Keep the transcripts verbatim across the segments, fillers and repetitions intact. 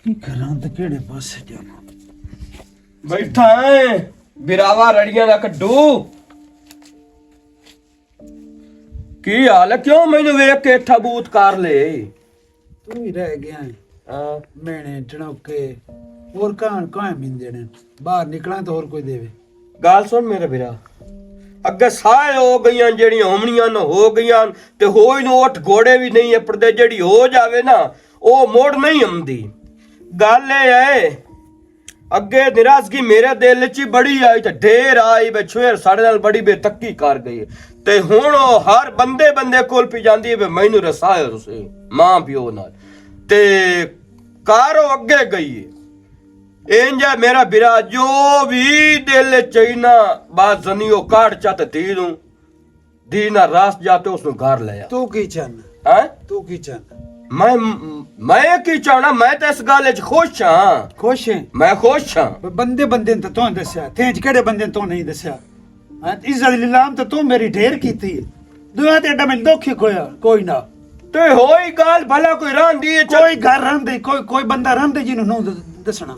کی کراں تے کیڑے پاسے جاواں؟ بیٹھا ہے براوا رڑیاں دا کڈو۔ کی حال ہے؟ کیوں مینوں ویکھ کے ٹھبوت کر لے؟ تو ہی رہ گیا ہے۔ ہاں۔ مینے ٹنوکے اور کہاں کہاں مندے نے؟ باہر نکلاں تو اور کوئی دے وے۔ گل سن میرے بھرا، اگے سائے ہو گئیاں جیڑیاں ہومنیاں نہ ہو گئیاں، تے ہوئی نو اٹھ گھوڑے وی نہیں اپڑدے، جیڑی ہو جاوے نا، او مڑ نہیں امدی۔ گل اے ہے، اگے ناراضگی میرے دل وچ ہی بڑی آئی تے ڈھیر آئی، بے چھویر ساڈے نال بڑی بے تکی کر گئی۔ تے ہن او ہر بندے بندے کول پی جاندی ہے، بے مینوں رسایا تسیں ماں پیو نال۔ تے کارو اگے گئی ہے۔ اینجا میرا برا جو وی دل چاہینا، بس زنیو کاٹ چا تے دی نو، دی نہ راس جا تے اس نو گھر لے آ۔ تو کی چاہنا؟ ہاں؟ تو کی چاہنا؟ میں، میں کی چاہنا؟ میں تے اس گل وچ خوش ہاں۔ خوش ہیں؟ میں خوش ہاں۔ بندے بندے نے تو دسیا، تھیں چ کہڑے بندے نے تو نہیں دسیا؟ ہاں، عزت لیلام تے تو میری ڈھیر کیتی۔ دعا تے ایڈا میں دکھ ہی کویا، کوئی نہ۔ تے ہوئی گل بھلا کوئی راندی ہے، چل۔ کوئی گھر راندے، کوئی، کوئی بندہ راندے جنوں نو د-، دسنا۔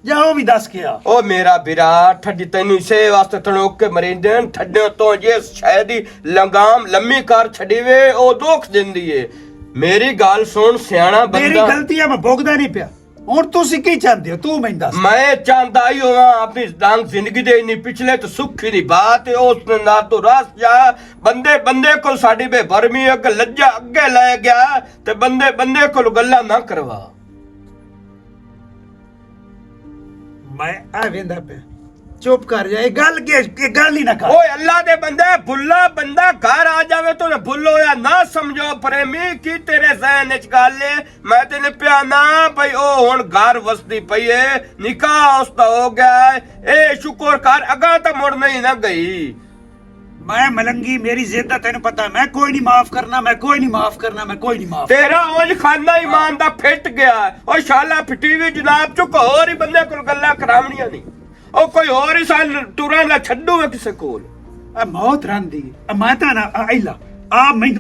جا او بھی دس کے آ۔ او میرا برا، ٹھڈی تینوں اسے واسطے تنوک کے مریندے ہیں، ٹھڈے تو جے شے دی لنگام لمی کر چھڈی وے، او دکھ دیندی ہے۔ میری گل سن، سیاݨا میری بندہ۔ غلطی ہے، میں بھوگدا نہیں پیا۔ ہن تسی کی چاہندے ہو؟ تو میں دس۔ میں چاہندا ہی ہواں اپنی ڈانگ زندگی دے انی پچھلے تے سکھی دی بات ہے، اس نے نہ تو رس جا، بندے بندے کول ساڈی بے برمی ہے کہ لجا اگے لے گیا، تے بندے بندے کول گلاں نہ کروا۔ میں آ ویندا پیا۔ چپ کر جا، یہ گل کے، یہ گل ہی نہ کر۔ اوئے اللہ دے بندے، بھلا بندہ گھر آ جاوے تو نہ بھلو یا نہ سمجھو پریمی، کی تیرے ذہن وچ گل ہے؟ میں تینوں پیا نا بھائی، او ہن گھر وسدی پئی ہے، نکاح اس دا ہو گیا ہے۔ اے شکر کر، اگاں تاں مڑ نہیں نہ گئی۔ میں ملنگی، میری ضد دا تینوں پتہ، میں کوئی نہیں معاف کرنا، میں کوئی نہیں معاف کرنا، میں کوئی نہیں معاف۔ تیرا اونج خانہ ایمان دا پھٹ گیا۔ او شالا پھٹی وی جناب، چک ہور ہی بندے کول گلاں کراونیاں نہیں۔ او کوئی ہور ہی سال ٹوراں دا چھڈو ہے کسے کول۔ اے موت رن دی، اے میں تاں نہ، اے ایلا، آ میں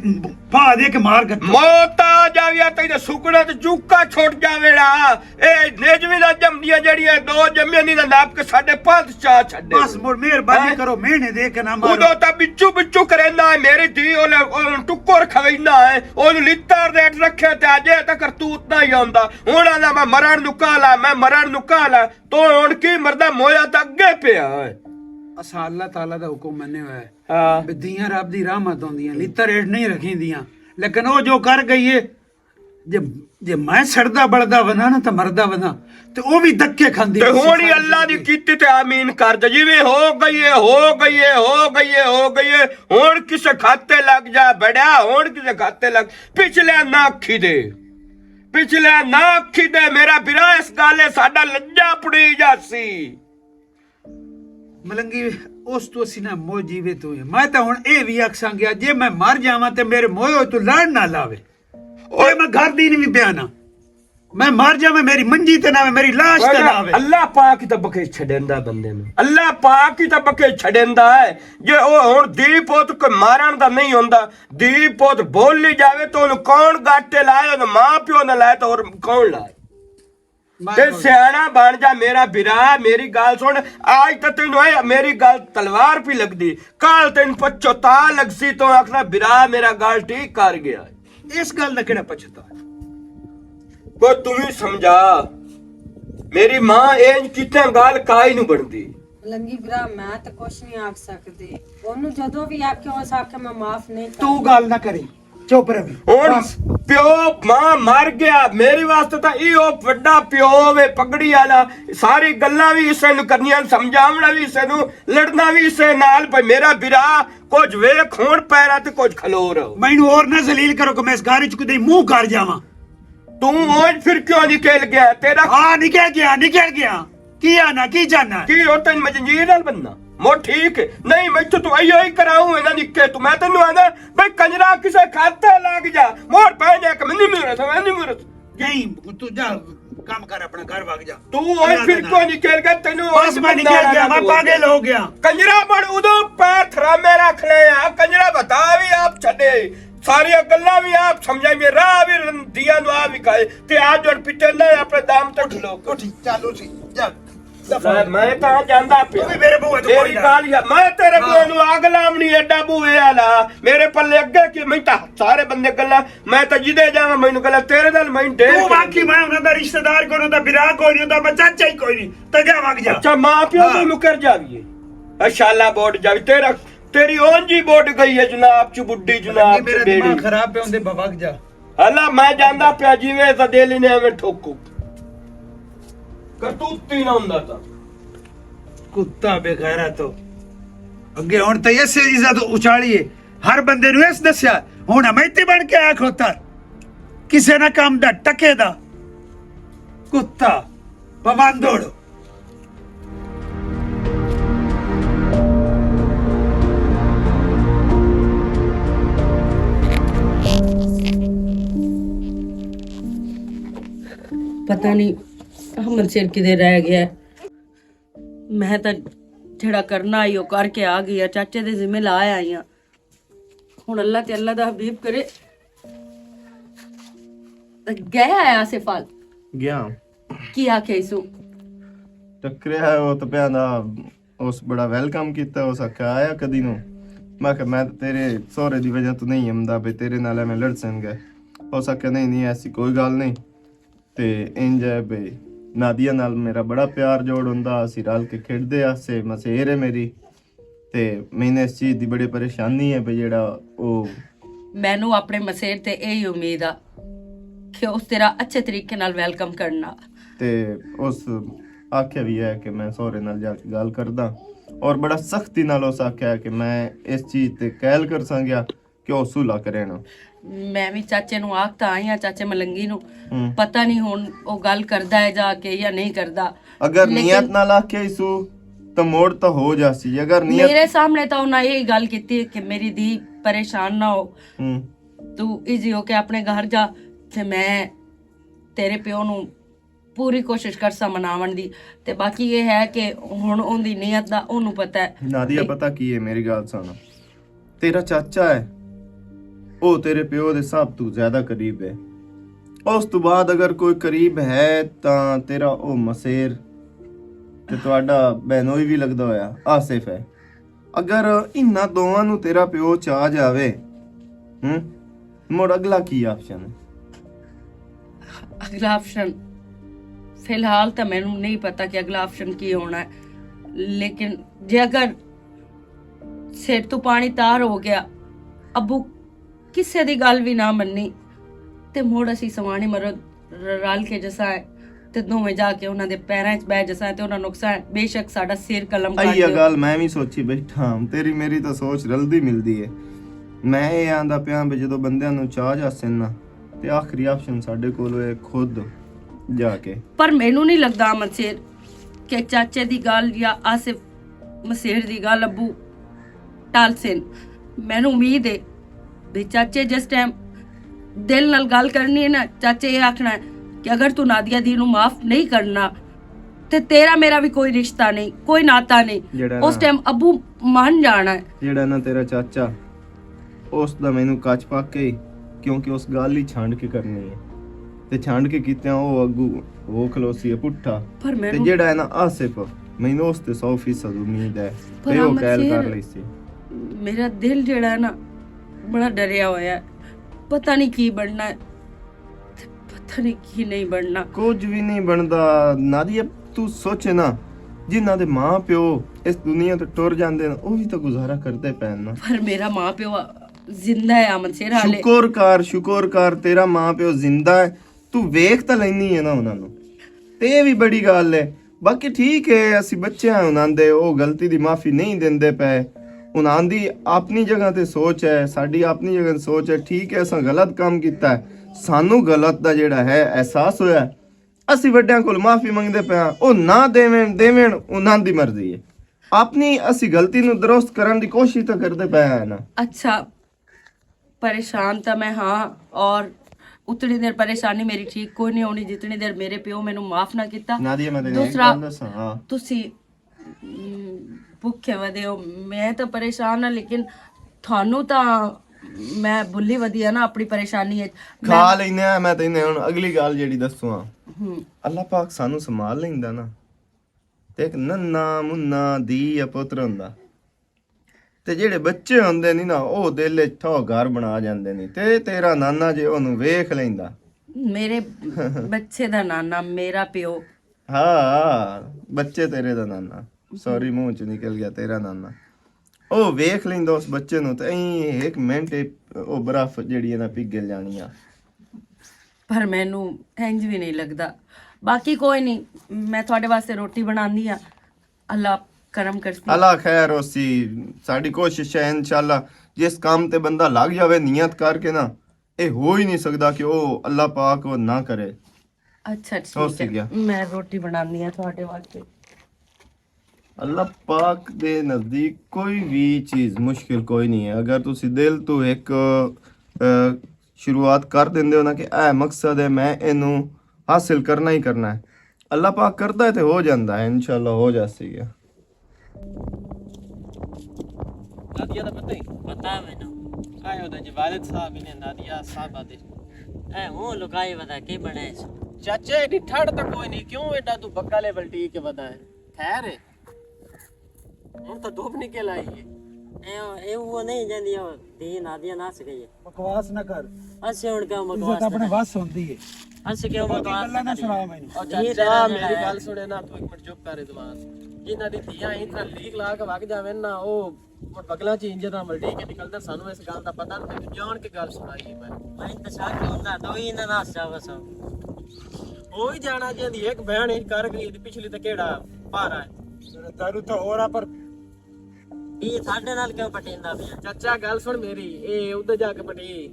پا دے کے مار گھٹو۔ موت آ جاویا تے سکڑا تے چوکا چھوٹ جاوے نا۔ اے نجمی دا جمدیاں جڑیاں دو جمیاں نہیں دا ناپ کے ساڈے پانچ چا چھڈے۔ بس مڑ مہربانی ہاں؟ کرو، مہنے دے کے نہ مارو۔ اودوں تاں بچو بچو کریندا ہے، میری دھی اولے، اولے ٹکر کھویندا ہے، اودوں لتر ریٹ رکھے تے اجے تک کرتوت نہ ہی آندا۔ ہن آندا میں مرن نو کالا، میں مرن نو کالا۔ تو ہن کی مردا مویا تاں اگے پیا ہے۔ اساں اللہ تعالیٰ دا حکم منے ہوئے۔ ہاں۔ بھی دھیاں رب دی رحمت ہوندیاں، لتر ریٹ نہیں رکھیندیاں۔ لیکن او جو کر گئی ہے، جے، جے میں سڑدا بڑدا ونا نا تے مردا ونا، تے او وی دکے کھاندی تے اسی ہونی ساری اللہ دی زندگی۔ کیتی تے آمین کر دے، جویں ہو گئی ہے، ہو گئی ہے، ہو گئی ہے، ہو گئی ہے۔ ہن کسے کھاتے لگ جا بڑیا، ہن کسے کھاتے لگ، پچھلے نہ اکھی دے، پچھلے نہ اکھی دے، میرا برا اس گالے ساڈا لجا پڑی جاسی۔ ملنگی، اس تو اسی نہ موجی وے تو ہے۔ میں تاں ہن اے وی آکھساں گیا، جے میں مر جاواں تے میرے موئے ہوئے تو لڑ نہ لاوے۔ اوئے میں گھر دی نہیں بیانا۔ میں مر جاواں، میری منجی تے نہ آوے، میری لاش تے نہ آوے۔ اللہ پاک ہی تاں بکے چھڈیندا بندے نوں۔ اللہ پاک ہی تاں بکے چھڈیندا ہے۔ جے او ہن دی پوت کوئی مارن دا نہیں ہوندا، دی پوت بول لی جاوے تو اونوں کون گاٹے لائے، اونوں ماں پیو نہ لائے تو اور کون لائے؟ تے سیاݨا بن جا میرا بھرا، میری گل سن، آج تے تینوں اے میری گل تلوار پی لگدی، کل تینوں پچھتا لگسی تو آکھنا بھرا میرا گل ٹھیک کر گیا۔ اس گل دا کیڑا پچھتا؟ کوئی توں ہی سمجھا، میری ماں اینج کیتیاں گل کائی نوں بنتی۔ لنگی بھرا، میں تے کچھ نہیں آکھ سکدی۔ اونوں جدوں وی آکھیا، اس آکھیا، "میں معاف نہیں تو کرنا۔" گل نہ کریں، چپ رہویں۔ ہن بس۔ پیو ماں مر گیا، میرے واسطے تاں ایہو وڈا پیو وے، پگڑی والا۔ ساری گلاں وی اسے نوں کرنیاں، سمجھاونا وی اسے نوں، لڑنا وی اسے نال۔ بھئی میرا بھرا، کچھ ویکھ ہن پیراں تے کچھ کھلو رہو۔ مینوں اور نہ ذلیل کرو کہ میں اس گھر وچ کدے منہ کر جاواں۔ توں اونج پھر کیوں نکل گیا؟ تیرا ہاں، نکل گیا، نکل گیا۔ کی آنا، کی جانا؟ کی ہن تین میں جنجیر نال بننا؟ مو ٹھیک ہے۔ نہیں، میں تو، تو ایو ہی کراؤں ہے نا نکے تو۔ میں تینوں آنا، بھئی کنجرا کسے کھاتے لگ جا۔ مور پہ جا کہ میں نہیں مرت، میں نہیں مرت۔ نہیں، تو جا، کام کر، اپنا گھر بھاگ جا۔ تو اونج اللہ پھر دا کیوں نام۔ نکل گیا؟ تینوں بس میں نکل گیا، میں پاگل ہو گیا۔ کنجرا بن ادو پیر تھرامے رکھ لے آ، کنجرا بتا بھی آپ چھڈے۔ ساریاں گلاں وی آپ سمجھائی، میں راہ وی رن-، دیاں نوں آ وی کھائے، تے آ جڑ پٹے نہ اپنے دام تے کھلو۔ اٹھی، چل اٹھی، جا، دفع ہو۔ میں تاں جاندا پیا۔ تو بھی میرے بوئے تو میری کوئی نہ۔ گل یا، میں تیرے ہاں۔ بوئے نوں آگ لاونی ایڈا بوئے والا، میرے پلے اگے کی، میں تاں سارے بندے گلاں، میں تاں جدے جاواں مینوں گلاں، تیرے نال میں ڈیڑھ تو باقی میں انہاں دا رشتہ دار کوئی نہیں، انہاں دا برا کوئی نہیں، انہاں دا چاچا ہی کوئی نہیں، تے جا وگ جا۔ اچھا، ماں پیو ہاں۔ نوں مکر جاویے۔ اشاءاللہ بوٹ جاوی، تیرا تیری اون جی بوٹ گئی ہے جناب، چ بڈی جناب، چ میرا بیڑی۔ دماغ خراب پہ ہوندے، بھاگ جا۔ اللہ، میں جاندا پیا جی، میں ایسا دل ہی نہیں ایویں ٹھوکو۔ کرتوت ہی نہ ہوندا تا۔ کتا بے غیرت ہو۔ اگے ہن تے اس عزت اچالی ہے۔ ہر بندے نوں اس دسیا، ہن ہمیتی بن کے آیا کھوتا۔ کسے نہ کام دا، ٹکے دا۔ کتا، پواندوڑ۔ پتہ نہیں احمد شیر کدے رہ گیا ہے۔ میں تاں جڑا کرنا آئی، او کر کے آ گئی ہاں، چاچے دے ذمہ لا آئی ہاں۔ ہن اللہ تے اللہ دا حبیب کرے۔ گیا ہے آصف حال؟ گیا۔ کی آکھے سو؟ ٹکریا ہے، او تاں پیا دا اس بڑا ویلکم کیتا، اس آکھیا، "آیا کدی نو؟" میں آکھیا، "میں تاں تیرے سہرے دی وجہ تو نہیں آمدا، بھئی تیرے نال ایویں لڑسن گئے۔" اس آکھیا، "نہیں، نہیں، ایسی کوئی گل نہیں۔" تے انج ہے بھئی، نادیہ نال میرا بڑا پیار جوڑ ہوندا، اسی رل کے کھیڈدے آسے، مسیر ہے میری۔ تے میں اس چیز دی بڑی پریشانی ہے بھئی، جیڑا او مینوں اپنے مسیر تے ایہی امید آ کہ اس تیرا اچھے طریقے نال ویلکم کرنا۔ تے اس آکھیا بھی ہے کہ میں سہرے نال جا کے گل کردا، اور بڑا سختی نال اس آکھیا کہ میں اس چیز تے قائل کرساں گیا کہ او صلح کرے نا۔ میں وی چاچے نوں آکھ تاں آئی ہاں، چاچے ملنگی نوں۔ ہوں۔ پتہ نہیں ہن او گل کردا ہے جا کے یا نہیں کردا۔ اگر لیکن نیت نال آکھیا ہی سو، تاں موڑ تاں ہو جاسی۔ اگر نیت میرے سامنے تاں انہاں یہ گل کیتی کہ میری دھی پریشان نہ ہو، ہوں۔ تو ایزی ہو کے اپنے گھر جا، تے میں تیرے پیو نوں پوری کوشش کرساں مناون دی۔ تے باقی یہ ہے کہ ہن اون دی نیت دا اونوں پتہ ہے۔ نادیہ، پتہ کی ہے، میری گل سن، تیرا چاچا ہے، او تیرے پیو دے سب تو زیادہ قریب ہے۔ اس تو بعد اگر کوئی قریب ہے تاں تیرا او مسیر تے تہاڈا بہنوئی وی لگدا ہویا آصف ہے۔ اگر انہاں دوواں نوں تیرا پیو چا جاوے، ہوں، مڑ اگلا کی آپشن ہے؟ اگلا آپشن، فی الحال تاں مینوں نہیں پتا کہ اگلا آپشن کی ہونا ہے، لیکن جے اگر سر تو پانی تار ہو گیا، ابو کسے دی گل وی نہ مننی، تے مڑ اسی سوانی مرد ر-، رل کے جساں ہے، تے دوویں جا کے انہاں دے پیراں وچ بہ جساں ہے، تے انہاں نقصان ہے۔ بے شک ساڈا سر قلم کر ایہہ دیو۔ گل میں وی سوچی بیٹھا ہاں، تیری میری تاں سوچ رلدی ملدی ہے۔ میں اے آندا پیاں بھی جدوں بندیاں نوں چاہ جاسن نا، تے آخری آپشن ساڈے کول ہوئے خود جا کے۔ پر مینوں نہیں لگدا، احمد شیر، کہ چاچے دی گل یا آصف مسیر دی گل ابو ٹال سن۔ مینوں امید ہے بھی چاچے جس ٹائم دل نال گل کرنی ہے نا، چاچے یہ آکھنا ہے کہ اگر تو نادیہ دی نو معاف نہیں کرنا، تے تیرا میرا بھی کوئی رشتہ نہیں، کوئی ناتا نہیں۔ جیڑا اس نا ٹائم ابو مان جانا ہے۔ جیڑا نا تیرا چاچا، اس دا مینوں کچ پک گئی، کیونکہ اس گل ہی چھانڈ کے کرنی ہے۔ تے چھانڈ کے کیتیاں او اگو وہ کھلوسی ہے پٹھا۔ پر تے مینوں جیڑا ہے نا آصف، مینوں اس تے سو فیصد امید ہے۔ پر تے او احمد قائل شیر، کر لئی سی۔ میرا دل جیڑا ہے نا، بڑا ڈریا ہویا ہے۔ پتہ نہیں کی بننا ہے۔ تے پتہ نہیں کی نہیں بننا۔ کچھ بھی نہیں بندا۔ نادیہ، تو سوچے نا، جنہاں دے ماں پیو اس دنیا تو ٹر جاندے نا، او بھی تو گزارا کردے پین نا۔ پر میرا ماں پیو زندہ ہے، امن شیر حالے۔ شکر کر، شکر کر، تیرا ماں پیو زندہ ہے۔ تو ویکھ تاں لینی ہے نا انہاں نوں۔ تے اے وی بڑی گل ہے۔ باقی ٹھیک ہے، اسی بچے ہیں انہاں دے، او غلطی دی معافی نہیں دیندے پے۔ انہاں دی اپنی جگہ تے سوچ ہے، ساڈی اپنی جگہ تے سوچ ہے۔ ٹھیک ہے، اساں غلط کام کیتا ہے، سانوں غلط دا جیڑا ہے احساس ہویا ہے، اسی وڈیاں کول معافی منگدے پے ہاں۔ او نہ دیون، دیون، انہاں دی مرضی ہے۔ اپنی اسی غلطی نوں درست کرن دی کوشش تاں کردے پے ہاں نا۔ اچھا، پریشان تاں میں ہاں، اور اتنی دیر پریشانی میری ٹھیک کوئی نہیں ہونی جتنی دیر میرے پیو مینوں معاف نہ کیتا۔ نادیہ، میں تینوں ایک دوسرا، گل دساں، ہاں۔ تسی، ام، بھکھے ودے ہو، میں تاں پریشان ہاں، لیکن تھانوں تاں میں بھلی ودی آ نا اپنی پریشانی وچ۔ میں کھا لینے آ۔ میں تینوں ہن اگلی گل جیڑی دسواں، ہوں۔ اللہ پاک سانو سنبھال لیندا نا، تے ایک ننا منا دی یا پتر ہوندا، تے جیڑے بچے ہوندے نی نا، او دل وچ تھو گھر بنا جاندے نی، تے تیرا نانا جے اونوں ویکھ لیندا۔ میرے بچے دا نانا، میرا پیو۔ ہاں، بچے تیرے دا نانا۔ سوری، منہ چ نکل گیا تیرا نانا۔ او ویکھ لیندا اس بچے نوں تے ایں ہک منٹ اچ او برف جیڑی ہے نا پگھل جانی آ۔ پر مینوں انج وی نہیں لگدا۔ باقی کوئی نہیں، میں تہاڈے واسطے روٹی بناندی آ۔ اللہ کرم کرسی۔ اللہ خیر ہوسی۔ ساڈی کوشش ہے انشاءاللہ، جس کام تے بندہ لگ جاوے نیت کر کے نا، اے ہو ہی نہیں سکدا کہ او اللہ پاک او نہ کرے۔ اچھا، ٹھیک ہے۔ میں روٹی بناندی آ تہاڈے واسطے۔ اللہ پاک دے نزدیک کوئی بھی چیز مشکل کوئی نہیں ہے۔ اگر تسی دل تو ایک، آ، شروعات کر دیندے ہو نا کہ اے مقصد ہے، میں اینوں حاصل کرنا ہی کرنا ہے، اللہ پاک کردا ہے تے ہو جاندا ہے، انشاءاللہ ہو جاسی گیا۔ نادیہ دا پتہ ہی؟ پتہ ہے مینوں۔ آئے ہوندے جی والد صاحب نے نادیہ صاحبہ دے۔ اے ہوں لکائی ودا کی بنے اس؟ چاچے، ایڈی ٹھڑ تاں کوئی نہیں، کیوں ایڈا تو بکا لیول ٹی کے ودا ہے؟ خیر ہے؟ ہن تاں دھوپ نکل آئی ہے۔ اے، اے وہ نہیں جاندی، او دی نادیہ نس گئی ہے۔ بکواس نہ کر۔ اسی ہن کیوں بکواس اپنے کریں؟ وس ہوندی ہے۔ اسی کیوں باقی بکواس گلاں نہ کریں؟ سنا مینوں۔ او یہ چاچا، تو میری میرا گل سنے نا، تو ایک منٹ چپ کر، رضوان۔ جنہاں دی دھیاں اتنا لیک لا کے وگ جاون نا، او ہن بگلاں چ انجن دا ملڈی کے نکلدا، سانوں اس گل دا پتہ نہیں، تے جان کے گل سنائی ہے میں۔ میں تے شک ہوندا، تو ہی انہاں نس جاوے سو۔ او ہی جانا جی، دی ایک بہن ہی کر گئی، تے پچھلی تے کیڑا پارا ہے۔ دارو تو ہو رہا پر یہ ساڈے نال کیوں پٹیندا پیا؟ چاچا، گل سن میری، اے ادھر جا کے پٹی،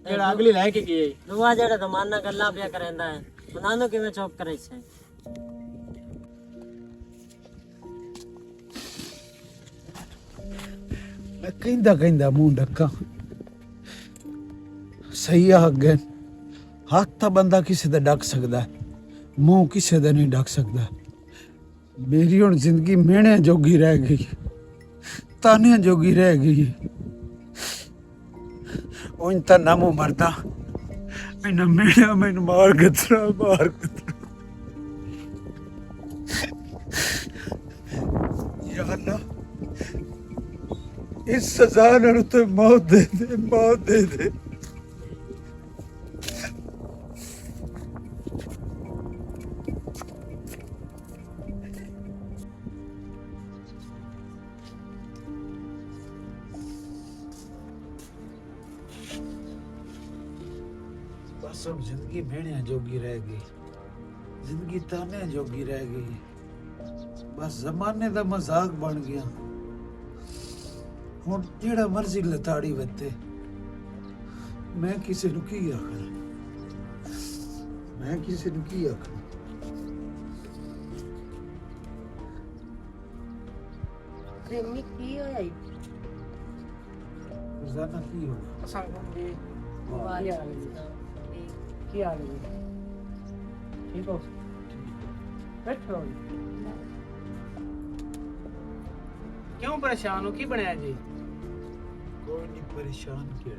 جیڑا اگلی لے کے گئے۔ نواں جیڑا زمانہ گلاں پیا کریندا ہے، انہاں نوں کیویں چپ کرے سے؟ میں کہندا کہندا منہ ڈکاں۔ صحیح آ گئے۔ ہاتھ تاں بندہ کسے دا ڈک سکدا ہے، منہ کسے دا نہیں ڈک سکدا۔ میری ہن زندگی مہنیاں جوگی رہ گئی، تانیاں جوگی رہ گئی۔ اون تاں نہ موں مردا، مینا مینا مین مار گترا، مار گترا۔ یا اللہ، اس سزا نال تے موت دے دے، موت دے دے۔ بس ہن زندگی مہنیاں جوگی رہ گئی، زندگی تانے جوگی رہ گئی۔ بس زمانے دا مذاق بن گیا۔ ہن جیڑا مرضی لتاڑی وتے، میں کسے نوں کی آکھنا؟ میں کسے نوں کی آکھنا؟ پریمی، کی ہویا ای؟ روزانہ کی ہونا؟ السلام علیکم جی۔ وعلیکم السلام۔ کی حال ہے جی؟ ٹھیک ہو؟ بیٹھو۔ کیوں پریشان ہو؟ کی بنیا جی؟ کوئی نہیں، پریشان کیا؟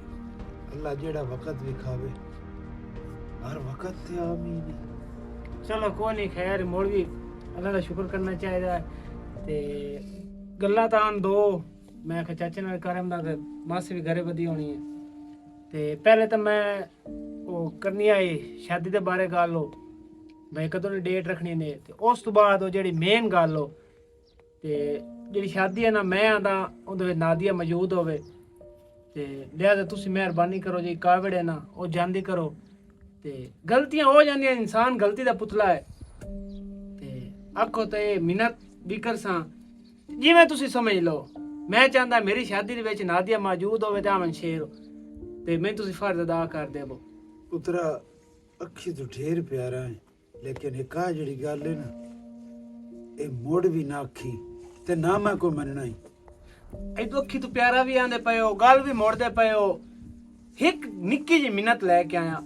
اللہ جیڑا وقت وکھاوے، ہر وقت تے آمین ہے۔ چلو کوئی نہیں، خیر، مڑ بھی اللہ دا شکر کرنا چاہیدا ہے۔ تے گلاں تاں ہن دو، میں آکھیا چاچے نال کرم دا تے ماسی بھی گھرے ودی ہونی ہے۔ تے پہلے تاں میں او کرنی آئی شادی دے بارے گل ہو، بھائی کدوں دی ڈیٹ رکھنی نے، تے اس تو بعد او جیڑی مین گل ہو، تے جیڑی شادی ہے نا، میں آندا اوندے وچ نادیہ موجود ہووے۔ تے لہذا تسی مہربانی کرو جی، کاوڑ ہے نا، او جاندی کرو۔ تے غلطیاں ہو جاندیاں، انسان غلطی دا پتلا ہے۔ تے آکھو تے منت بھی کرساں، جویں تسی سمجھ لو۔ میں چاہندا میری شادی دے وچ نادیہ موجود ہووے تے آمن شیر ہو۔ تے میں تسی فرض ادا کر دیبو۔ پترا، اکھی تو ڈھیر پیارا ہے، لیکن ایک آ جڑی گل ہے نا، اے مڑ بھی نہ اکھی تے نہ میں کوئی مننا ہی۔ اے تو اکھی تو پیارا بھی آندے پئے ہو، گل بھی مڑدے پئے ہو۔ ایک نکی جی منت لے کے آیا،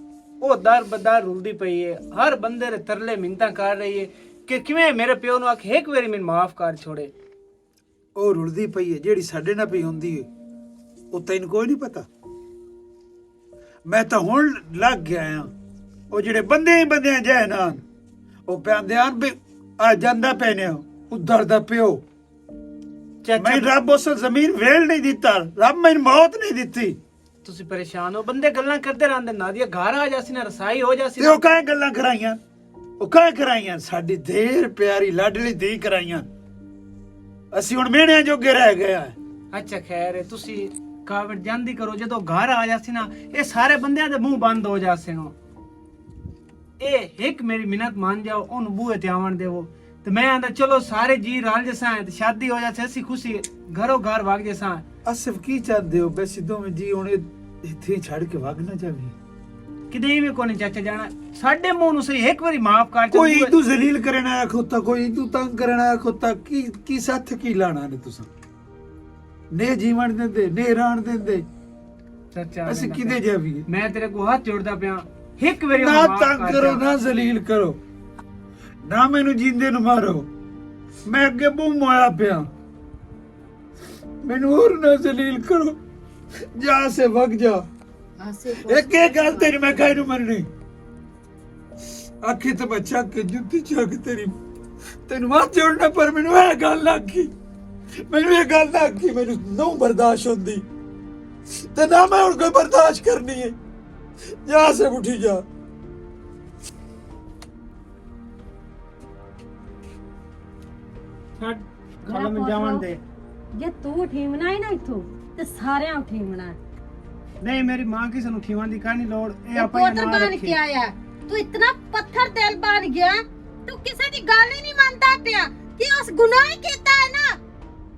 او در بدر رلدی پئی ہے۔ ہر بندے دے ترلے منتاں کر رہی ہے کہ کیویں میرے پیو نو آکھ ایک واری مین معاف کر چھوڑے۔ او رلدی پئی ہے، جیڑی ساڈے نال پئی ہوندی ہے، او تینوں کوئی نہیں پتا۔ میں تاں ہن لگ گیا ہاں۔ او جڑے بندے ہی بندے جائے نا، او پیاندے آن بھی آ جاندا پے نے، ادھر دا پیو۔ چاچا، میں رب اس زمین ویل نہیں دیتا، رب میں موت نہیں دیتی۔ تسی پریشان ہو، بندے گلاں کردے رہندے، نادیہ گھر آ جاسی نا، رسائی ہو جاسی تے نا۔ او کائیں گلاں کرائیاں؟ او کائیں کرائیاں؟ ساڈی دیر پیاری لاڈلی دی کرائیاں۔ اسی ہن میڑیاں جوگے رہ گئے ہیں۔ اچھا خیر ہے، تسی کاوڑ جاندی کرو، جدوں گھر آ جاسی نا، اے سارے بندیاں دے منہ بند ہو جاسے نو۔ اے ہک میری منت مان جاؤ، اونوں بوہے تے آون دیو۔ تے میں آندا، چلو سارے جی رل جساں تے شادی ہو جاسے، اسی خوشی گھرو گھر وگ جساں۔ آصف، کی چاہندے ہو؟ بس دوویں جی ہن اتھے چھڑ کے وگ نہ جاویں۔ کدے ایویں کوئی نہیں چاچا جانا، ساڈے منہ نوں صحیح ہک واری معاف کر چل۔ کوئی ادو ذلیل کرنا آیا کھوتا، کوئی ادو تنگ کرنا آیا کھوتا، کی، کی ساتھ کی لانا نے تساں؟ نے جیون دیندے، نے ران دیندے۔ چاچا، اسی کدے جاویے؟ میں تیرے کو ہاتھ جوڑدا پیاں، ہک واری نہ معاف تنگ کر کرو، جا۔ نہ ذلیل کرو، نہ مینوں جیندے نوں مارو۔ میں اگے بہت مویا پیاں، مینوں اور نہ ذلیل کرو۔ جا سے وگ جا۔ ایک ایک گل تیری میں کہہ نوں مننی۔ آکھے تے میں چک کے جُتی چک تیری، تینوں مت جوڑنا، پر مینوں اے گل نہ آکھی، مینوں اے گل نہ آکھی، مینوں نہ برداشت ہوندی۔ تے نہ میں ہن کوئی برداشت کرنی ہے۔ جا سے اٹھی جا۔ چھڈ، میرا قلم پتر، جاون دے۔ جے تو اٹھیونا ہے نا اتھوں، تے سارے اٹھیونا ہے۔ نہیں، میری ماں کسے نوں اٹھیون دی کہانی لوڑ، اے اے آپاں پتر نال بن رکھی۔ کے آیا، تو اتنا پتھر دل بن گیا، تو کسے دی گل ہی نہیں مندا پیا کہ اس گناہ ہی کیتا ہے نا۔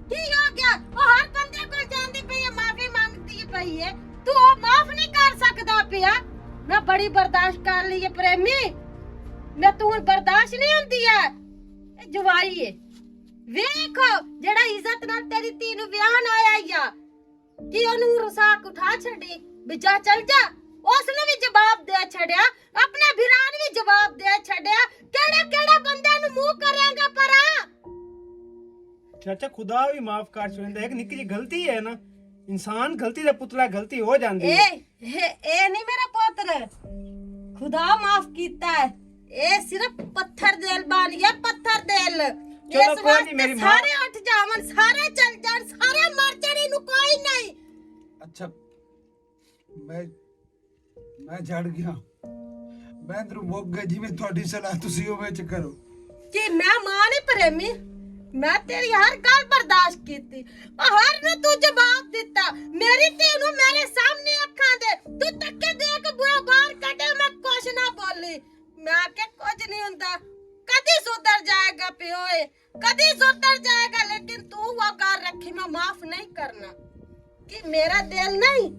کی ہو گیا؟ او ہر بندے کول جاندی پئی ہے، معافی منگدی پئی ہے، تو او معاف نہیں کر سکدا پیا۔ میں بڑی برداشت کر لئی ہے پریمی، میں تو ہن برداشت نہیں ہوندی ہے۔ اے جوائی ہے۔ ویکھو، جڑا عزت نال تیری تھی نوں ویاہن آیا یا، کی اونوں رساک اٹھا چھڈی، بھی جا چل جا؟ اس نوں بھی جواب دے چھڈیا، اپنے بھرا نوں بھی جواب دے چھڈیا۔ کیڑا کیڑا بندے نوں منہ کرے گا پرا؟ چاچا، خدا بھی معاف کر چھوڑے، ایک نکی جی غلطی ہے نا، انسان غلطی دا پتلا، غلطی ہو جاندی ہے۔ اے، اے، اے نہیں میرا پتر، خدا معاف کیتا ہے۔ اے صرف پتھر دل بن گیا، پتھر دل۔ چلو، اس کوئی نہیں، واسطے میری ماں۔ سارے اٹھ جاون، سارے چل جان، سارے مر جان، اینوں کوئی نہیں۔ اچھا، میں، میں جھڑ گیا۔ میں اندروں مک گیا، جی میں تہاڈی صلاح تسی اوویں چ کرو۔ کہ میں ماں نہیں پریمی، میں تیری ہر گل برداشت کیتی، پر ہر نوں تو جواب دتا۔ میری تھی نوں میرے سامنے اکھاں دے تو تکے دے کے بوا باہر کڈے، میں کچھ نہ بولی۔ میں آکھیا کچھ نہیں ہوندا، کدی سدھر جائے گا پیو اے، کدی سدھر جائے گا، لیکن تو وہ گھر رکھی، میں معاف نہیں کرنا۔ کہ میرا دل نہیں،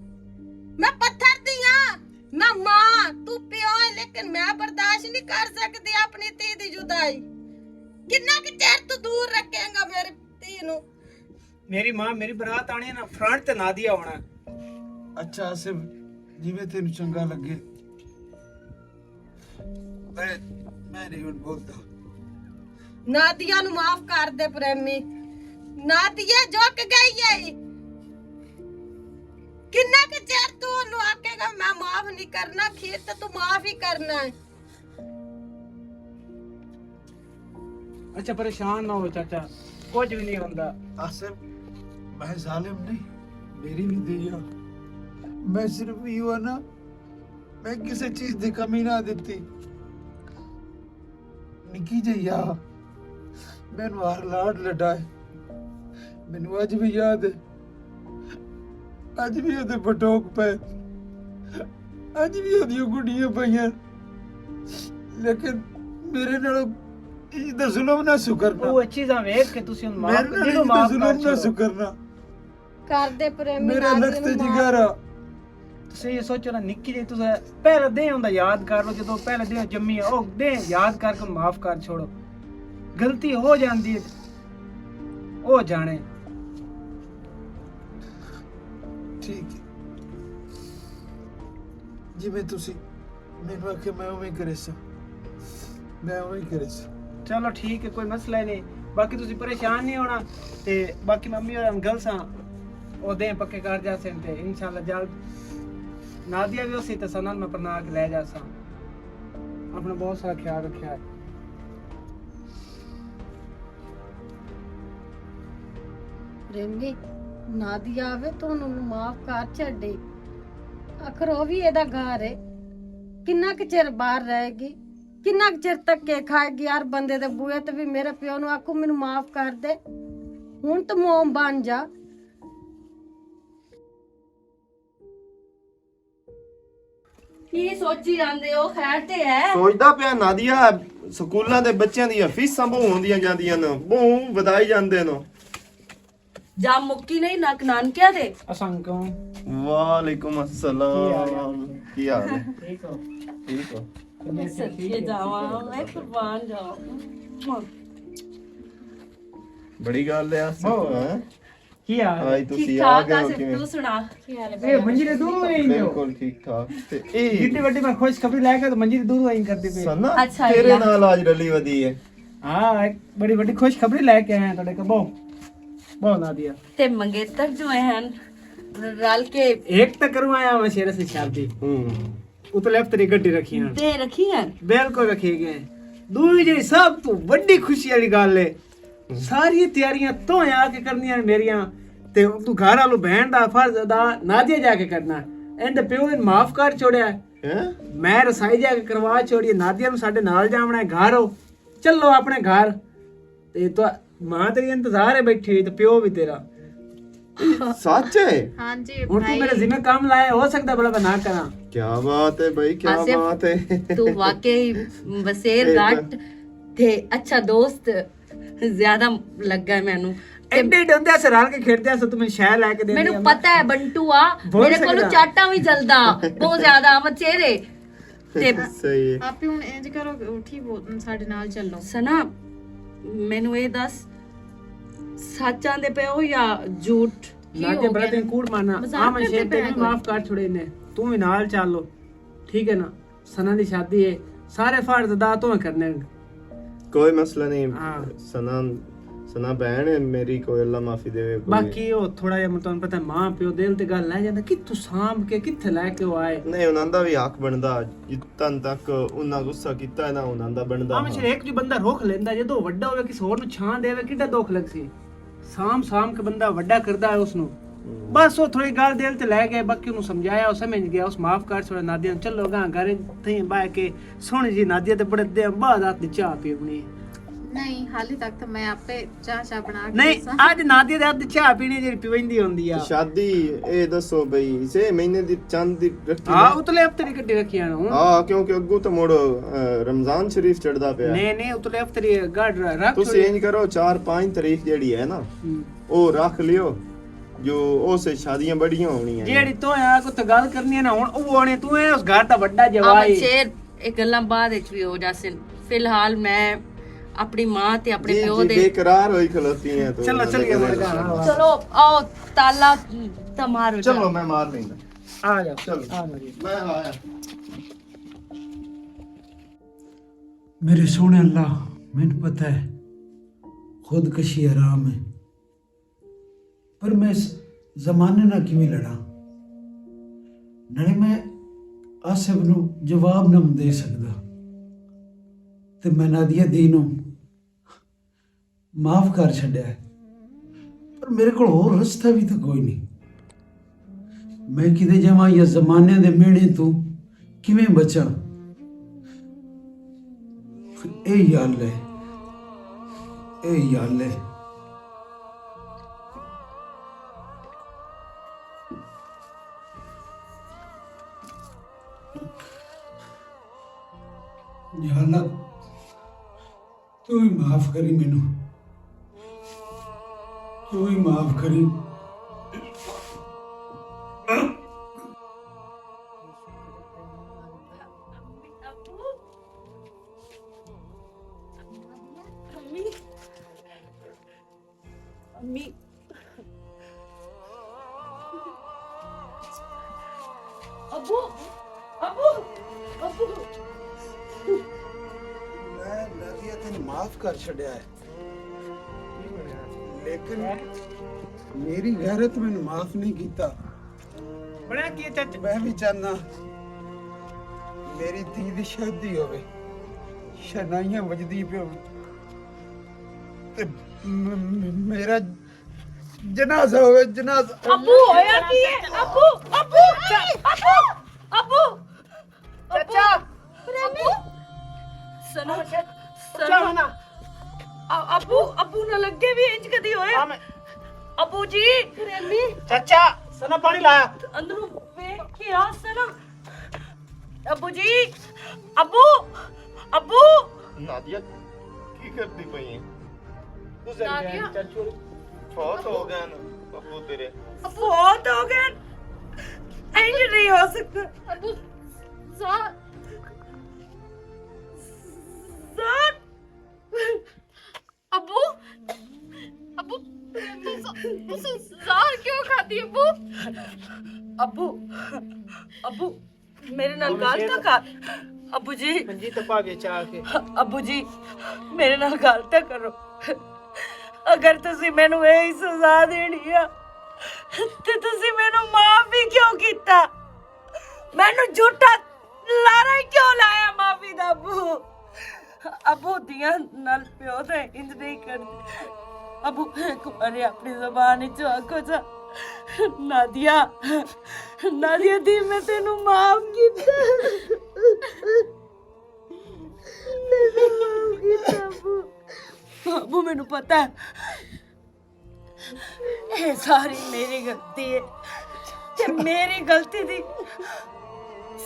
میں پتھر دی ہاں، میں ماں، تو پیو ہے، لیکن میں برداشت نہیں کر سکدی اپنی تھی دی جدائی۔ کتنا کہ چیر تو دور رکھیں گا میری تھی نوں؟ میری ماں، میری برات آنی ہے نا، فرنٹ تے نادیہ ہونا۔ اچھا آصف، جویں تینوں چنگا لگے۔ میں، میں نہیں ہن بولدا۔ نادیہ نوں معاف کر دے پریمی۔ نادیہ جھک گئی ہے۔ کنا کہ چیر تو انوں آکھے گا میں معاف نہیں کرنا، کھیر تے تو معاف ہی کرنا ہے۔ اچھا، پریشان نہ ہو چاچا، کچھ بھی نہیں ہوندا۔ آصف، میں ظالم نہیں، میری بھی دیا۔ میں صرف یہ ہوا نا، میں کسے چیز دی کمی نہ دتی۔ نکی جئی آ، مینوں ہر لاڈ لڈائے۔ مینوں اج بھی یاد ہے، اج بھی اودے پٹوک پے، اج بھی اودیاں گڈیاں پئیاں۔ لیکن میرے نال اس دا ظلم نہ سکرنا۔ او چیزاں ویکھ کے تسی ہن معاف، میرے نال دلوں اس دا معاف ظلم کر نہ چھوڑو۔ سکرنا۔ کر دے پریمی میرا نازی لخت نوں معاف۔ جگارا۔ تسی یہ سوچو نا، نکی جی تساں پہلا دن ہوندا یاد کر لو، جدوں پہلا دن جمی ہے، او دن یاد کر کے معاف کر چھوڑو۔ غلطی ہو جاندی ہے، او جانے۔ ٹھیک ہے، جی میں تسی میں آکھیا میں اوویں کرے سا، میں اوویں کرے سا۔ چلو ٹھیک ہے، کوئی مسئلہ ہی نہیں۔ باقی تسی پریشان نہیں ہونا، تے باقی ممی اور انکل ساں او دیں پکے کر جاسن، تے انشاءاللہ جلد نادیہ وی اسی تے سنن میں پرنا کے لے جاساں۔ اپنا بہت سارا خیال رکھیا ہے۔ پریمی، نادیہ آوے تو انہوں معاف کر چھڈے۔ آخر او وی ایدا گھر ہے، کنا کچر باہر رہے گی؟ کنا کچر تک کے کھائے گی؟ یار، بندے دے بوئے تے وی میرے پیو نوں آکھو، مینوں معاف کر دے۔ ہن تو موم بن جا۔ کی سوچی جاندے ہو؟ خیر تے ہے؟ سوچدا پیا نادیہ، سکولاں دے بچیاں دیاں فیساں بہوں ہوندیاں جاندیاں نے، بہوں ودائی جاندے نے۔ جا مکی نہیں نک نانکیا دے۔ السلام علیکم۔ وعلیکم السلام۔ کی حال ہے؟ ٹھیک ہو؟ ٹھیک ہو؟ میں صدقے جاواں، میں قربان جاواں۔ بڑی گل ہے آصف، ہاں؟ کی حال ہے؟ آج تسی ٹھیک آ ٹھاک گئے ہو آصف، کیویں؟ تو سنا؟ اے منجی دے دور ہی نہیں ہو۔ بالکل ٹھیک ٹھاک۔ تے اے جتنی وڈی میں خوشخبری لے کے تو منجی دے دور ہی کردی پئی۔ سنا، اچھا تیرے جی۔ نال آج رلی ودی ہے۔ ہاں، ایک بڑی وڈی خوشخبری لے کے آیا تھوڑے کو۔ بہو، بہو نادیہ۔ تے منگیتر جو ہیں رل کے ایک تے کروایا میں شیر سے شادی۔ ہوں۔ اتلے ہفتے دی گڈی رکھی ہیں۔ تے رکھی ہیں؟ بالکل رکھی گئے۔ دوئی جی سب تو وڈی خوشی والی گل ہے، ساری تیاریاں تو آ کے کرنیاں میریاں، تے تو گھر والو بہن دا فرض ادا نادیہ جا کے کرنا۔ ایندا پیو نے معاف کر چھوڑیا۔ ہیں؟ میں رسائی جا کے کروا چھوڑی، نادیہ نوں ساڈے نال جاونا ہے گھر۔ ہو، چلو اپنے گھر۔ تے تو ماں تیری انتظار ہے بیٹھی ہوئی، تے پیو بھی تیرا۔ سچ ہے؟ ہاں جی، ہن تو بھائی۔ میرے ذمہ کام لایا، ہو سکدا بھلا میں نہ کراں۔ کیا بات ہے بھائی، کیا آصف، بات ہے۔ تو واقعی وسیر اے گٹ تے اچھا دوست زیادہ لگا ہے مینوں۔ تے ایڈے ڈوندے سے رل کے کھیڈدے سے، تو میں شے لے کے دیندی مینوں آں۔ پتہ ہے بنٹو آ، بول میرے کولوں سکدا۔ چاٹاں وی جلدا، بہت زیادہ مچیرے۔ تے صحیح ہے۔ آپ ہن انج کرو، اٹھی وہ ساڈے نال چلو۔ سنا، مینوں اے دس، سچ آندے پئے ہو یا جھوٹ؟ کی نہ تے ہو بڑا گیا؟ تین کوڑ مارنا۔ مذاق آ میں کردے شیر پئے تینوں ہو؟ معاف کر چھوڑے نے۔ توں وی نال چل لو۔ ٹھیک ہے نا؟ سنا دی شادی ہے۔ سارے فرض ادا تو کرنے۔ کوئی مسئلہ نہیں۔ ہاں۔ سنا، سنا بہن ہے میری، کوئی اللہ معافی دے، کوئی باقی او تھوڑا جہا، میں تانوں پتہ ہے، ماں پیو دل تے گل لے جاندا، کتھوں سانبھ کے کتھے لے کے او آئے۔ نہیں، انہاں دا وی حق بندا، جتن تک انہاں غصہ کیتا ہے نا، انہاں دا بندا ہاں۔ ایک جو بندہ رخ لیندا، جدوں وڈا ہوے، کسے ہور نوں چھان دے، کڈا دکھ لگسی۔ سام سام کے بندہ وڈا کردا ہے اس نوں۔ بس او تھوڑی گل دل تے لے گئے، باقی انہوں سمجھایا، او سمجھ گیا، اس معاف کر چھوڑا نادیہ نوں۔ چلو گاں گھر تھیں باہ کے سن جی نادیہ تے بڑے دے بعد ہاتھ دی چاہ پیونی۔ نہیں، حالی تک تو میں آپے چاہ شاہ بنا کے نہیں، پیساں۔ اج نادیہ دے ہاتھ دی چاہ پینی جڑی پیوندی ہوندی آ۔ شادی، اے دسو بھئی، چھ مہینے دی چند دی رکھی ہاں، ہے؟ اتلے ہفتے دی کڈی رکھی ہے ہن۔ ہاں، کیونکہ اگوں تو مڑ، اے، رمضان شریف چڑھدا پیا۔ نہیں، نہیں، اتلے ہفتے دی گڈ رکھ تسی چھوڑی۔ انج کرو، چار پانچ تاریخ جیڑی ہے نا، ہوں۔ او رکھ لیو، جو اس شادیاں بڑیاں ہونیاں نے۔ جیڑی تو ہے، کو تو گل کرنی ہے نا، ہن او آنے تو ہے، اس گھر دا وڈا جوائی۔ شیر، ایک گلاں بعد وچ بھی ہو جاسن۔ فی الحال میں اپنی ماں تے اپنے جی، پیو جی، دے بے قرار ہوئی کھلوتی ہیں تو چلو، چلیے، مر گیا۔ چلو، آؤ، تالا تے مارو چلو، جا۔ میں مار لینا۔ آ جاؤ۔ چلو، آ جاؤ۔ میں آیا۔ میرے سوہنے اللہ، مینوں پتہ ہے، خودکشی حرام ہے، پر میں اس زمانے نال کیویں لڑاں؟ نالے میں آصف نوں جواب نہ دے سکدا، تے میں نادیہ دی نوں معاف کر چھڈیا ہے، پر میرے کول ہور رستہ بھی تے کوئی نہیں۔ میں کدے جاواں یا زمانے دے میڑے توں کیویں بچاں؟ اے یار لے، اے یار لے۔ یا اللہ، تو ہی معاف کری مینوں، تو ہی معاف کری۔ امی، ابو، ابو، ابو۔ میں نادیہ تینوں معاف کر چھڈیا ہے، لیکن میری غیرت مینوں معاف نہیں کیتا۔ بڑا کی چچ میں بھی چاہنا میری دھی دی شادی ہوے، شنائیاں وجدی پہ ہوے، تے م- م- میرا جنازہ ہوے، جنازہ۔ ابو، ہویا کی ہے؟ ابو، ابو، ابو، ابو، چچا۔ ابو، سنو، سنو۔ ابو، ابو نہ لگے بھی انج کدی ہوئے۔ ابو جی۔ چچا، سنا پانی لایا۔ اندروں ویکھ کے آ سنا۔ ابو جی، ابو، ابو۔ نادیا، کی کردی پئی ہے؟ نادیا۔ بہت ہو گئے نا ابو تیرے۔ بہت ہو گئے۔ انج نہیں ہو سکتا۔ ابو، زار، زار۔ ابو، ابو، تساں، تساں زہر کیوں کھادی ابو؟ ابو، ابو، میرے نال گل تک کر۔ ابو جی۔ منجی تپا وچ آ کے۔ ابو جی، میرے نال گل تک کرو۔ اگر تسی مینوں یہ سزا دینی آ، تے تسی مینوں معاف بھی کیوں کیتا؟ مینوں جھوٹا لارا ہی کیوں لایا معافی دا ابو؟ ابو، دیاں نال پیو تے انج نہیں کردے۔ ابو، ایک بار اپنی زبان وچ آکھو جا، نادیا، نادیا دی، میں تینوں معاف کیتا۔ میں تینوں معاف کیتا ابو۔ ابو، مینوں پتہ ہے، اے ساری میری غلطی ہے۔ تے میری غلطی دی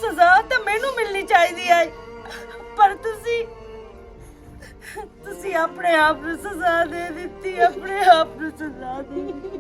سزا تے مینوں ملنی چاہیدی ہے، پر تسی، تسی اپنے آپ نوں سزا دے دتی، اپنے آپ نوں سزا دے دتی۔